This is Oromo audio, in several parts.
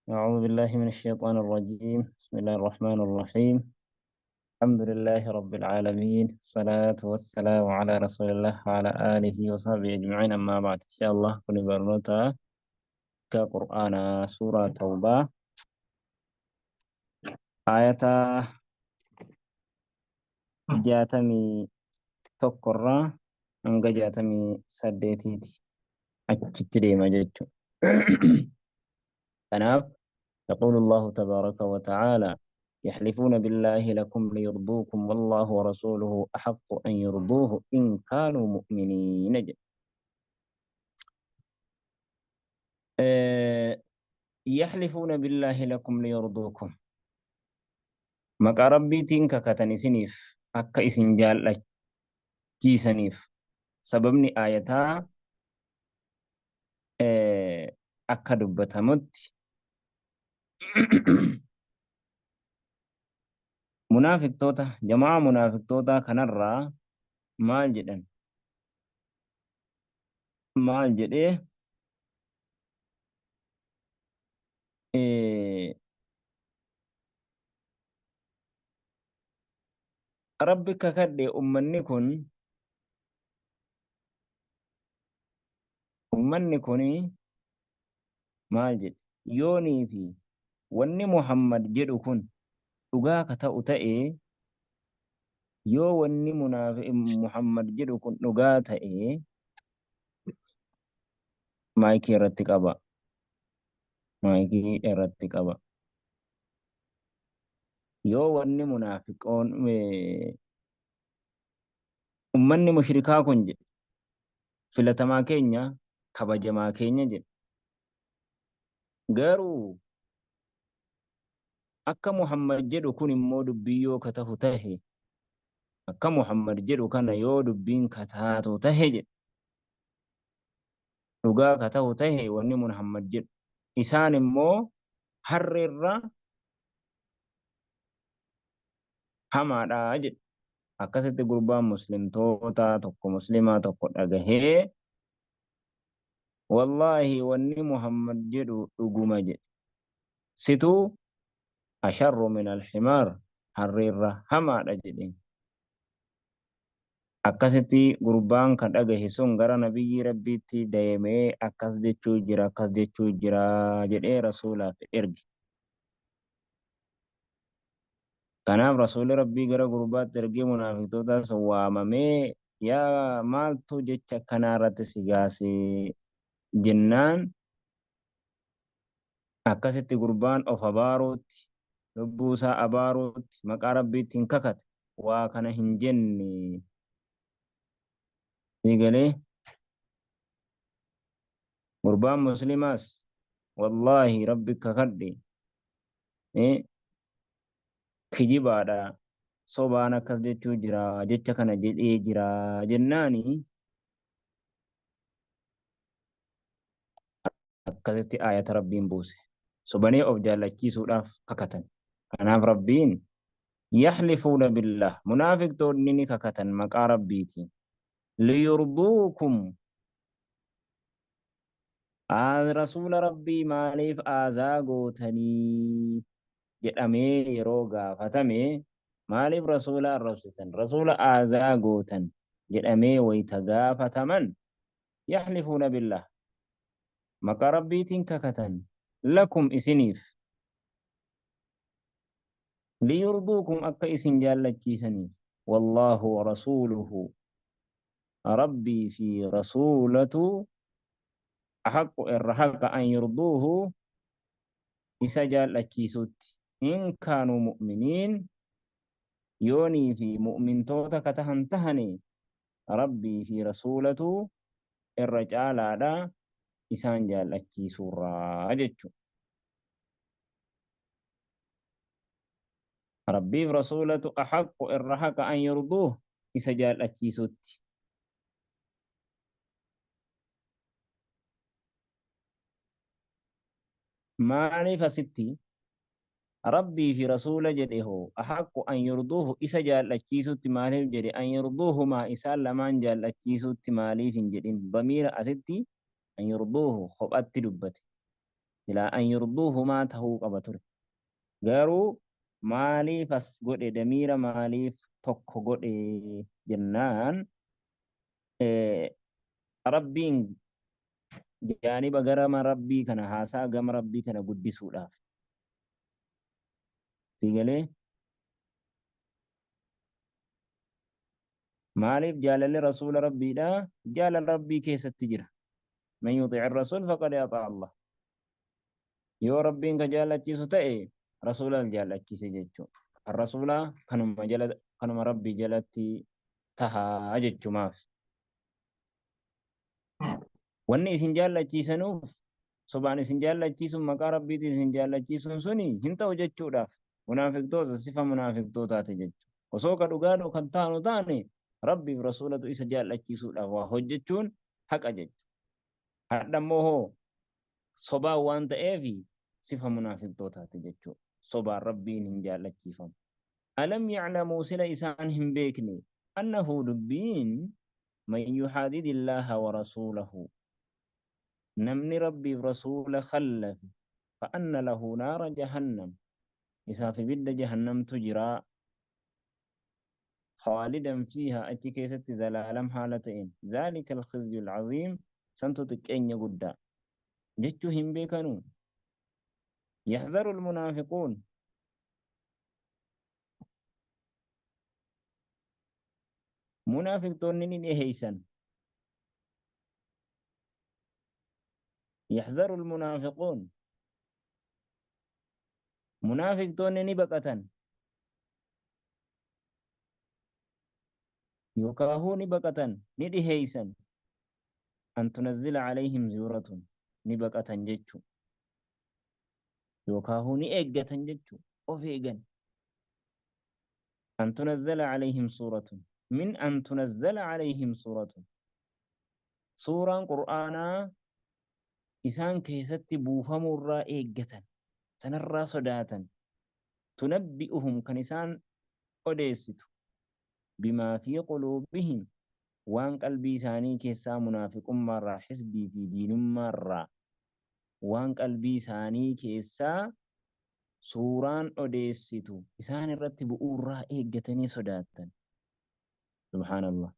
أعوذ بالله من الشيطان الرجيم. بسم الله الرحمن الرحيم. الحمد لله رب العالمين، الصلاة والسلام على رسول الله وعلى آله وصحبه أجمعين، أما بعد. إن شاء الله كن برنوتا كقرآن سورة توبة آية جاتمي تقرى hanga 68ti achitti deema jechuudha. Kanaaf يقول الله تبارك وتعالى: يحلفون بالله لكم ليرضوكم والله ورسوله أحق أن يرضوه إن كانوا مؤمنين. يحلفون بالله لكم ليرضوكم، maqaa rabbiitiin kakatan isiniif akka isin jaallachiisaniif. Sababni aayataa akka dubbatamutti munaafiqtoota, jamaa munaafiqtoota kanarraa maal jedhan, maal jedhee, Rabbi kakadhe, ummanni kun maal jedhe, yoonii fi wanni Muhammad jedhu kun dhugaa ka ta'u ta'e, yoo wanni Muhammad jedhu kun dhugaa ta'e, maayikii irratti qaba, maayikii irratti qaba, yoo wanni munaafiqoon ummanni mushrikaa kun jedhe filatamaa keenya, kabajamaa keenya jedhe, garuu akka Muhammad jedhu kun immoo dubbii yoo ka tahu tahe, akka Muhammad jedhu kana yoo dubbiin ka taatu tahe jedhe, dhugaa ka tahu tahe wanni Muhammad jedhu, isaan immoo harreerra hamaadha jedhe. Akkasitti gurbaan muslimtoota tokko, muslimaa tokko dhagahee, "Wallaahi, wanni Muhammad jedhu dhuguma," jedhe, "situu asharru min alhimaar, harreerra hamaadha," jedheen. Akkasitti gurbaan kan dhagahe sun gara Nabiyyii Rabbiitti deemee, "Akkas jechuu jira, akkas jechuu jira," jedhee Rasuulaaf erge. Kanaaf Rasuulli Rabbii gara gurbaatti ergee, munaafiqtoota sun waamamee, "Yaa, maaltu jecha akkanaa irratti si gaasee?" jennaan, akkasitti gurbaan of abaaruutti, lubbuu isaa abaaruutti, maqaa Rabbiitti hin kakate, waa kana hin jenne. Galee gurbaan muslimaas, "Wallaahi, Rabbi kakadhe, kijibaadha, sobaan akkas jechuu jira, jecha kana jedhee jira," jennaani akkasitti aayata Rabbiin buuse. Sobanii of jaallachiisuudhaaf kakatan. Kanaaf Rabbiin yaxlifuuna billah, munaafiqtoonni ni kakatan maqaa Rabbiitiin, liyurduukum, Rasuula Rabbii maaliif aazaa gootanii jedhamee yeroo gaafatame, maaliif Rasuula arrabsitan, Rasuula aazaa gootan jedhamee wayta gaafataman, yaxlifuuna billah, maqaa Rabbiitiin kakatan, lakum, isiniif, liyurduukum, akka isin jaallachiisaniif, wallaahu warasuuluhu, Rabbii fi Rasuulatu, ahaqqu, irra haqa, an yurduuhu, isa jaallachiisutti, in kaanuu mu'miniin, yoonii fi mu'mintoota ka tahan tahani, Rabbii fi Rasuulatu irra caalaadha isaan jaallachiisuurraa jechu. Rabbiif Rasuulatu ahaqqu, irra haqa, an yurduuh, isa jaallachiisutti. Maaliif asitti Rabbii fi Rasuula jedhe hoo? Ahaqqu an yurduuhu, isa jaallachiisutti maaliif jedhe? An yurduuhumaa, isaan lamaan jaallachiisutti maaliif hin jedhin? Damiira asitti an yurduuhu kophatti dubbate. Silaa an yurduuhumaa tahuu qaba ture. Garuu maaliif as godhe, damiira maaliif tokko godhe jennaan, Rabbiin jaaniba garama Rabbii kana, haasaa gama Rabbii kana guddisuudhaaf. Sii galee? Maaliif jaalalli rasuula Rabbiidha jaalala Rabbii keessatti jira. Man yuxiici rasuul faqad axaa Allah. Yoo Rabbiin ka jaallachiisu ta'e rasuula jaallachiise jechuudha. Kan rasuulaa kanuma jala, kanuma Rabbii jalatti tahaa jechumaaf. Wanni isin jaallachiisanuuf sobaan isin jaallachiisuun, maqaa Rabbiitiin isin jaallachiisuun suni hin ta'u jechuudhaaf, munaafiqtoota sifa munaafiqtootaati jechuudha. Osoo ka dhugaa kan taanu taane Rabbiif rasuulatu isa jaallachiisuudhaaf waa hojjechuun haqa jechuudha. Hadha immoo hoo sobaan waan ta'eef sifa munaafiqtootaati jechuudha. Sobaan Rabbiin hin jaallachiifamu. Alam ya'lamuu, sila isaan hin beekne, annahu dubbiin man yuhaadidillaaha wa rasuulahu, namni Rabbiif rasuula khallafe, fa anna lahu naara jahannam, isaaf ibidda jahannamtu jiraa, khaalidan fiihaa, achi keessatti zalaalam haala ta'een, dhaalika alkhizyu alcaziim, santu xiqqeenya guddaa jechuu hin beekanuu? Yaxzaru almunaafiquun, munaafiqtoonni ni dhiheeysan. Yaxzaru almunaafiquun, munaafiqtoonni ni baqatan yookaahuu ni baqatan, ni dhiheeysan, an tunazzila calayhim suuratun, ni baqatan jechu yookaahuu ni eeggatan jechu, of eegan, an tunazzala calayhim suuratun, min an tunazzala calayhim suuratun, suuraan qur'aanaa isaan keessatti buufamuurraa eeggatan, sanarraa sodaatan, tunabbi'uhum, kan isaan odeessitu, bimaa fi quluubihim, waan qalbii isaanii keessaa, munaafiqummaarraa, xisdii fi diinummaarraa, waan qalbii isaanii keessaa suuraan odeessitu isaan irratti bu'uurraa eeggatanii sodaatan. Subhaanallah.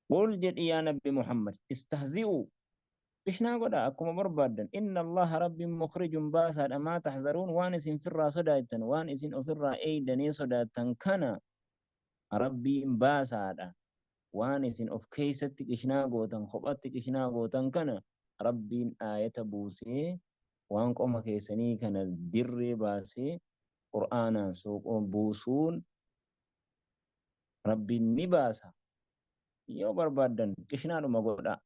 Qul, jedhi yaa Nabi Muhammad, istahzi'uu, qishnaa godha akkuma barbaaddan, inna Allaha, Rabbiin, mukhrijun, baasaadha, maa taxzaruun, waan isin firraa sodaattan, waan isin ofirraa eeydanii sodaattan kana Rabbiin baasaadha. Waan isin of keessatti qishnaa gootan, kophatti qishnaa gootan kana Rabbiin aayata buusee waan qoma keessanii kana dirree baasee qur'aanaan buusuun Rabbiin ni baasa. Yoo barbaaddan qishnaadhuma godhaa.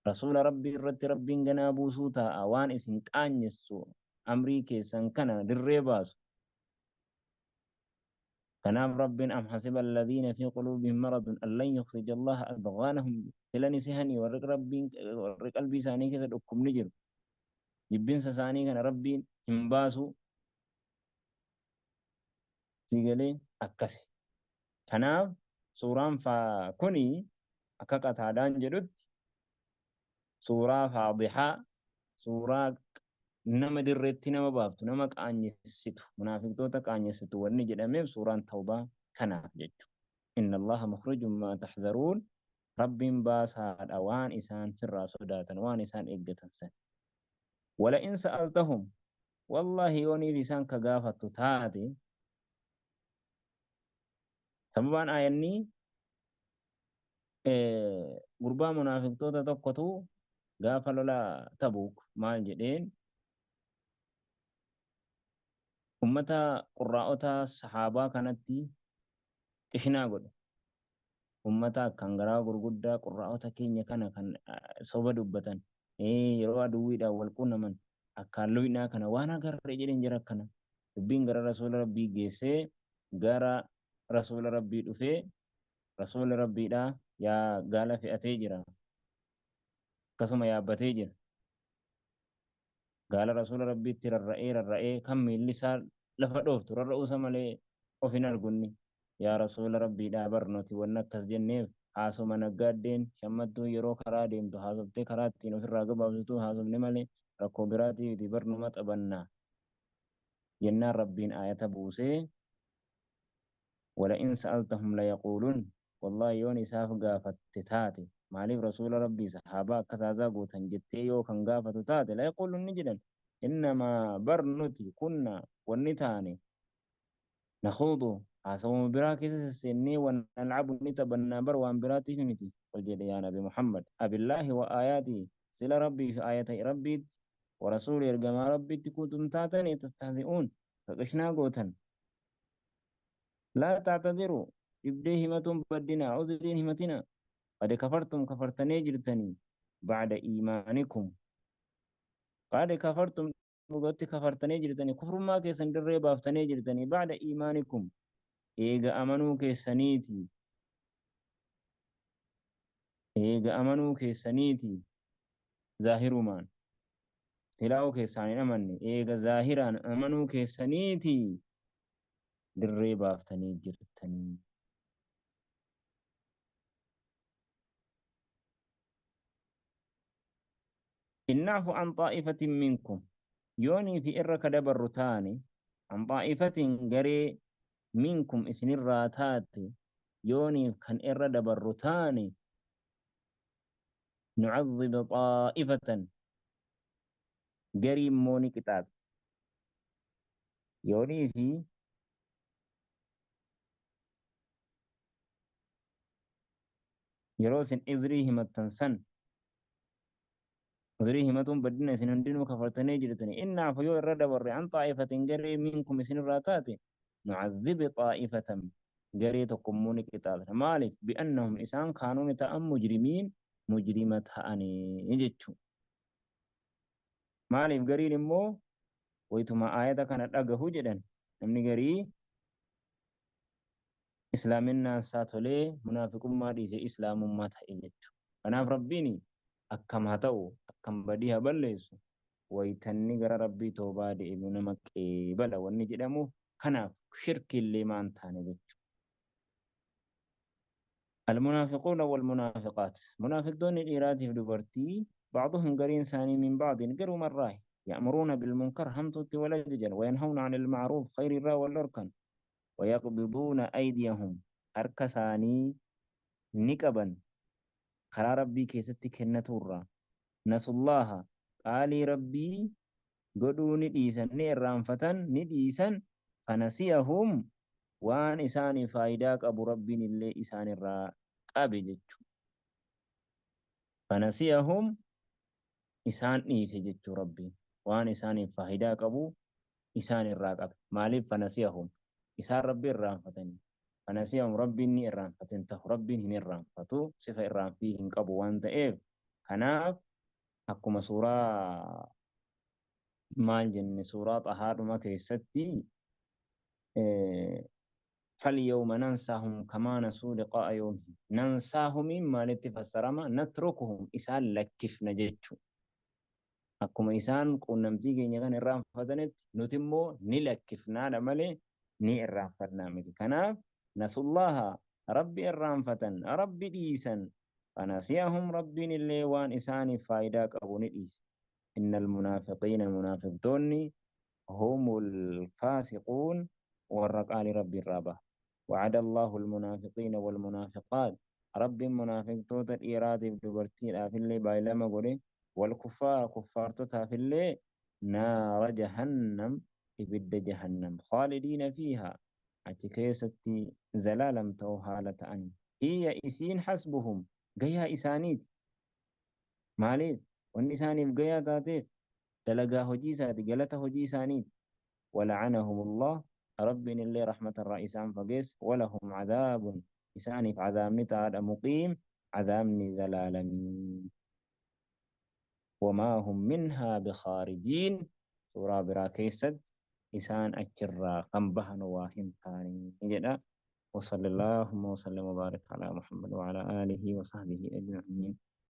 Rasuula Rabbii irratti Rabbiin ganaa buusuu taa'a waan isin qaanyessu, amrii keessan kana dirree baasu. Kanaaf Rabbiin am hasiba alladhiina fi quluubihim maradun an lan yukhrija Allaha adghaanahum, sila ni sehanii warri Rabbiin, warri qalbii isaanii keessa dhukkubni jiru, jibbinsa isaanii kana Rabbiin hin baasu? Sii galee? Akkasi. Kanaaf suuraan faa kuni akka Qataadaan jedhutti suuraa faadihaa, suuraa nama dirreetti nama baaftu, nama qaanyessitu, munaafiqtoota qaanyessitu wanni jedhameef suuraan Tawbaa kanaaf jechu. Inna Allaha mukhrijun maa taxzaruun, Rabbiin baasaadha waan isaan firraa sodaatan, waan isaan eeggatan san. Wala in sa'altahum, wallaahi yooniif isaan ka gaafattu taate, sababaan aayannii gurbaa munaafiqtoota tokkotu gaafa lola Tabuuk maal jedheen, ummata qurraa'ota sahaabaa kanatti qishnaa godhe. Ummata akkaan garaa gurguddaa, qurraa'ota keenya kana kan soba dubbatan, yeroo aduwwiidhaan wal quunnaman akkaan luynaa kana waan agarre jedheen jira. Akkana dubbiin gara rasuula Rabbii geessee, gara rasuula Rabbii dhufee, rasuulli Rabbiidha yaa gaala fe'atee jira, akkasuma yaabbatee jira. Gaala rasuula Rabbiitti rarra'ee rarra'ee kan miilli isaa lafa dhooftu rarra'uusa malee of hin argunni. Yaa rasuula Rabbiidha, bar nuti wanni akkas jenneef Haasoma naggaaddeen shammattuu yeroo karaa deemtu haasoftee karaa ittiin ofirraa gabaabsitu haasofne malee rakkoo biraatiif barnuma taphannaa jennaan Rabbiin aayata buusee ولئن سألتهم ليقولن والله yoon isaaf gaafatte taate maaliif rasuula rabbii sahaabaa akka taazaa gootan jettee yoo kan gaafatu taate ليقولن ni jedhan إنما bar nuti كنا wanni taane نخوض haasawuma biraa keessa sesseennee ونلعب ni taphannaa bar waan biraatiif miti ol jedhe yaa nabi Muhammad أبالله وآياته sila rabbii fi aayata rabbiitti ورسوله ergamaa rabbiitti كنتم taatanii تستهزئون faqishnaa gootan لا تعتذروا dhibdee himatuun baddina uzriin himatina قد كفرتم kafartanii jirtanii بعد إيمانكم قد كفرتم dhugatti kafartanii jirtanii kufrummaa keessan dirree baaftanii jirtanii بعد إيمانكم eega amanuu keessaniiti eega amanuu keessaniiti zaahirumaan tilaa'uu keessaan hin amanne eega zaahiraan amanuu keessaniiti dirree baaftanii jirtanii. إن نعف عن طائفة منكم yoonii fi irra ka dabarru taane عن طائفة garee منكم isinirraa taate yooniif kan irra dabarru taane نعذب طائفة garii immoo ni qixaaxa yoonii fi yeroo isin uzrii himattan san uzrii himatuun baddina isin hundinuu kafartanii jirtanii إن نعف yoo irra dabarre عن طائفة garee منكم isinirraa taate نعذب طائفة garee tokkommoo ni qixaaxa maaliif بأنهم isaan كانوا ni ta'an مجرمين mujrima ta'anii jechuu maaliif gariin immoo wayituma aayata kana dhagahu jedhan namni garii islaaminaan isaa tolee munaafiqummaa dhiise islaamummaa ta'e jechuudha. Kanaaf Rabbiin akkam haa ta'u akkam badii haa balleessu wayitanni gara Rabbii toobaa deemu nama qeebala wanni jedhamu kanaaf shirkiillee maan taane jechuudha. المنافقون والمنافقات منافقون dhiiraatiif dubartii بعضهم gariin isaanii من بعض garuma irraa يأمرون بالمنكر hamtuutti wal ajajan وينهون عن المعروف خير irraa wal dhorkan ويقبضون أيديهم harka isaanii ni qaban karaa rabbii keessatti kennaturraa نسوا الله qaalii rabbii godhuu ni dhiisan ni irraanfatan ni dhiisan فنسيهم waan isaanii faayidaa qabu rabbiin illee isaanirraa qabe jechuudha. فنسيهم isaan dhiise jechuu rabbiin waan isaaniif faayidaa qabu isaan irraa qabe maaliif فنسيهم isaan rabbi irraanfatanii فنسيهم rabbiin ni irraanfatin ta'u rabbiin hin irraanfatu sifa irraanfii hin qabu waan ta'eef kanaaf akkuma suuraa maal jenne suuraa xahaadhuma keessatti فاليوم ننساهم كما نسوا لقاء يومهم ننساهم maalitti fassarama نتركهم isaan lakkifna jechuu akkuma isaan quunnamtii keenya kan irraanfatanitti nuti immoo ni lakkifnaadha malee ni irraanfannaa miti kanaaf نسوا الله rabbi irraanfatan rabbi dhiisan فنسيهم rabbiin illee waan isaaniif faayidaa qabu ni dhiise إن المنافقين munaafiqtoonni هم الفاسقون warra qaalii rabbi irraa baha وعد الله المنافقين والمنافقات rabbiin munaafiqtoota dhiiraatiif dubartiidhaaf illee baay'ilama godhe والكفار kuffaartotaaf illee نار جهنم ibidda jahannam خالدين فيها achi keessatti zalaalam ta'uu haala ta'an هي isiin حسبهم gayaa isaaniiti maaliif wanni isaaniif gayaa taateef dalagaa hojii isaati galata hojii isaaniiti ولعنهم الله rabbiin illee rahmata irraa isaan fageesse ولهم عذاب isaaniif cadaabni taadha مقيم cadaabni zalaalamii وما هم منها بخارجين suuraa biraa keessatti isaan achirraa kan bahan waa hin taane jedha وصلى اللهم وسلم وبارك على محمد وعلى آله وصحبه أجمعين.